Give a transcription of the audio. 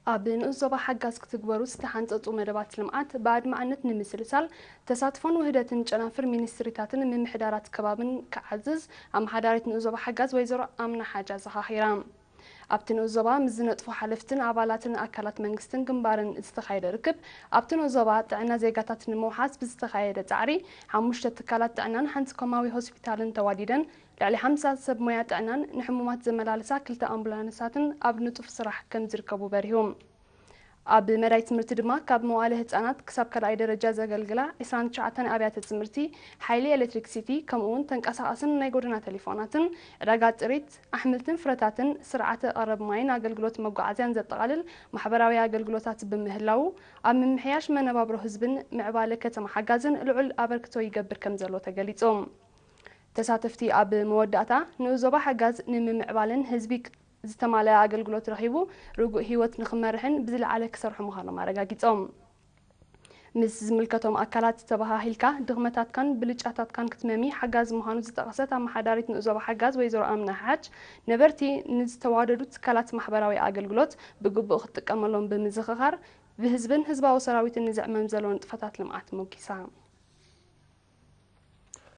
ኣብ ንኡስ ዞባ ሓጋዝ ክትግበሩ ዝተሓንፀፁ መደባት ልምዓት ብኣድማዕነት ንምስልሳል ተሳትፎን ውህደትን ጨናፍር ሚኒስትሪታትን ምምሕዳራት ከባብን ክዓዝዝ ኣመሓዳሪት ንኡስ ዞባ ሓጋዝ ወይዘሮ ኣምና ሓጅ ኣዘኻኺራ። ኣብቲ ንኡስ ዞባ ምስ ዝነጥፉ ሓለፍትን ኣባላትን ኣካላት መንግስትን ግንባርን ዝተኻየደ ርክብ ኣብቲ ንኡስ ዞባ ጥዕና ዜጋታት ንምውሓስ ብዝተኻየደ ፃዕሪ ሓሙሽተ ትካላት ጥዕናን ሓንቲ ኮማዊ ሆስፒታልን ተዋዲደን ልዕሊ ሓምሳ ሰብ ሞያ ጥዕናን ንሕሙማት ዘመላልሳ ክልተ ኣምቡላንሳትን ኣብ ንጡፍ ስራሕ ከም ዝርከቡ በሪሁ። ኣብ መዳይ ትምህርቲ ድማ ካብ መዋለ ህፃናት ክሳብ ካልኣይ ደረጃ ዘገልግላ ዕስራን ትሽዓተን ኣብያተ ትምህርቲ ሓይሊ ኤሌክትሪክሲቲ ከምኡ እውን ተንቀሳቓስን ናይ ጎደና ቴሌፎናትን ዕዳጋ ጥሪት ኣሕምልትን ፍረታትን ስርዓተ ቀረብ ማይን ኣገልግሎት መጓዓዝያን ዘጠቓልል ማሕበራዊ ኣገልግሎታት ብምህላው ኣብ ምምሕያሽ መነባብሮ ህዝብን ምዕባለ ከተማ ሓጋዝን ልዑል ኣበርክቶ ይገብር ከም ዘሎ ተገሊጹ። ተሳተፍቲ ኣብ መወዳእታ ንኡስ ዞባ ሓጋዝ ንምምዕባልን ህዝቢ ዝተማለኣ ኣገልግሎት ረኺቡ ርጉእ ህይወት ንኽመርሕን ብዝለዓለ ክሰርሑ ምዃኖም ኣረጋጊጾም። ምስ ዝምልከቶም ኣካላት ተበሃሂልካ ድኽመታትካን ብልጫታትካን ክትመሚ ሓጋዚ ምዃኑ ዝጠቐሰት ኣመሓዳሪት ንኡስ ዞባ ሓጋዝ ወይዘሮ ኣምና ሓጅ ነበርቲ ንዝተዋደዱ ትካላት ማሕበራዊ ኣገልግሎት ብግቡእ ክትጥቀመሎም ብምዝኽኻር ብህዝብን ህዝባዊ ሰራዊትን ንዝዕመም ዘሎ ንጥፈታት ልምዓት ሞጊሳ።